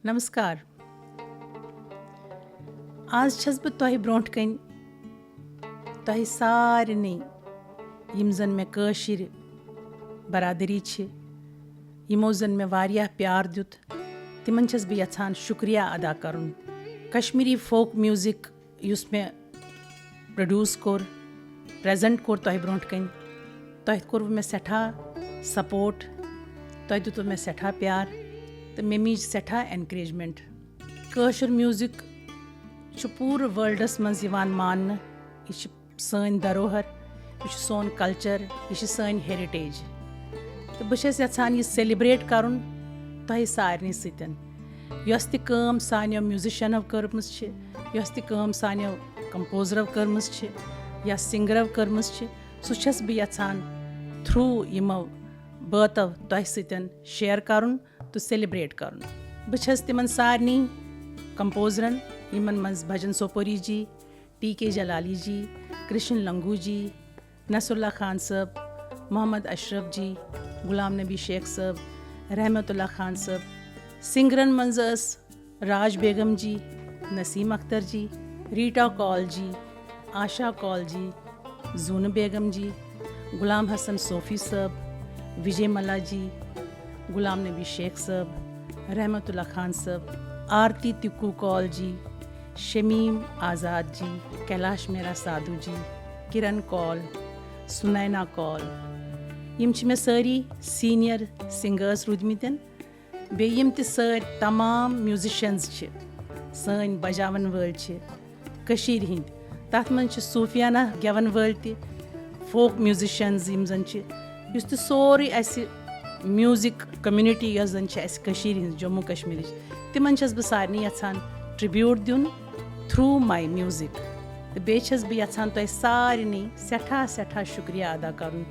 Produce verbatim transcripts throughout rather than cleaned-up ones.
نمسکار۔ آز چھَس بہٕ تۄہہِ برونٛٹھ کَنۍ، تۄہہِ سارنٕے، یِم زَن مےٚ کٲشِر برادٔری چھِ، یِمو زَن مےٚ واریاہ پیار دیُت، تِمَن چھَس بہٕ یَژھان شُکریہ ادا کَرُن۔ کشمیٖری فوک میوٗزِک یُس مےٚ پروڈیوس کوٚر، پریزنٹ کوٚر تۄہہِ برونٛٹھ کَنۍ، تۄہہِ کوٚروٕ مےٚ سٮ۪ٹھاہ سپورٹ، تۄہہِ دیُتوٕ مےٚ سٮ۪ٹھاہ پیار تہٕ مےٚ میج سٮ۪ٹھاہ اینکریجمنٹ۔ کٲشُر میوٗزِک چھُ پوٗرٕ ورلڈس منٛز یِوان ماننہٕ۔ یہِ چھِ سٲنۍ دروہر، یہِ چھُ سون کلچر، یہِ چھِ سٲنۍ ہیرِٹیج۔ تہٕ بہٕ چھَس یَژھان یہِ سیلِبریٹ کَرُن تۄہہِ سارنٕے سۭتۍ۔ یۄس تہِ کٲم سانیو میوٗزِشَنو کٔرمٕژ چھِ، یۄس تہِ کٲم سانیو کمپوزرو کٔرمٕژ چھِ یا سِنٛگرو کٔرمٕژ چھِ، سُہ چھَس بہٕ یَژھان تھرٛوٗ یِمو بٲتو تۄہہِ سۭتۍ شیئر کَرُن تہٕ سیلِبریٹ کَرُن۔ بہٕ چھَس تِمَن سارنٕے کمپوزرَن، یِمَن منٛز بھجن سوپوری جی، ٹی کے جلالی جی، کرشن لنگو جی، نصر اللہ خان صٲب، محمد اشرف جی، غلام نبی شیخ صٲب، رحمت اللہ خان صٲب۔ سِنٛگرَن منٛز ٲس راج بیگم جی، نسیم اختر جی، ریٹا کال جی، آشا کال جی، زوٗنہٕ بیگم جی، غلام حسن صوفی صٲب، وجے ملا جی، غلام نبی شیخ صٲب، رحمت اللہ خان صٲب، آرتی تِکوٗ کال جی، شمیٖم آزاد جی، کیلاش میرا سادھو جی، کِرن کال، سُنینا کال۔ یِم چھِ مےٚ سٲری سیٖنیر سِنٛگٲرٕس روٗدمٕتٮ۪ن۔ بیٚیہِ یِم تہِ سٲنۍ تمام میوٗزِشَنٕز چھِ، سٲنۍ بَجاوَن وٲلۍ چھِ کٔشیٖرِ ہِنٛدۍ، تَتھ منٛز چھِ صوٗفیانہ گٮ۪وَن وٲلۍ تہِ، فوک میوٗزِشَنٕز یِم زَن چھِ، یُس تہِ سورُے اَسہِ میوٗزِک کمیونٹی یۄس زَن چھِ اَسہِ کٔشیٖرِ ہِنٛز، جموں کشمیٖرٕچ، تِمَن چھَس بہٕ سارنٕے یَژھان ٹرٛبیوٗٹ دیُن تھرٛوٗ ماے میوٗزِک۔ تہٕ بیٚیہِ چھَس بہٕ یَژھان تۄہہِ سارنٕے سٮ۪ٹھاہ سٮ۪ٹھاہ شُکریہ ادا کَرُن۔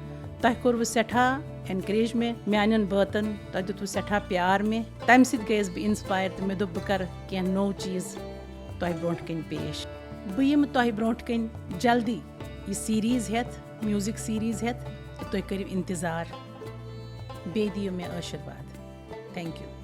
تۄہہِ کوٚروٕ سٮ۪ٹھاہ اینکریج مےٚ، میٛانٮ۪ن بٲتَن، تۄہہِ دیُتوٕ سٮ۪ٹھاہ پیار مےٚ۔ تَمہِ سۭتۍ گٔیَس بہٕ اِنسپایَر تہٕ مےٚ دوٚپ بہٕ کَرٕ کینٛہہ نوٚو چیٖز تۄہہِ برونٛٹھ کَنۍ پیش۔ بہٕ یِمہٕ تۄہہِ برونٛٹھ کَنۍ جلدی یہِ سیٖریٖز ہٮ۪تھ، میوٗزِک سیٖریٖز ہٮ۪تھ، تہٕ تُہۍ کٔرِو اِنتظار۔ بیٚیہِ دِیِو مےٚ آشیٖرواد۔ Thank you.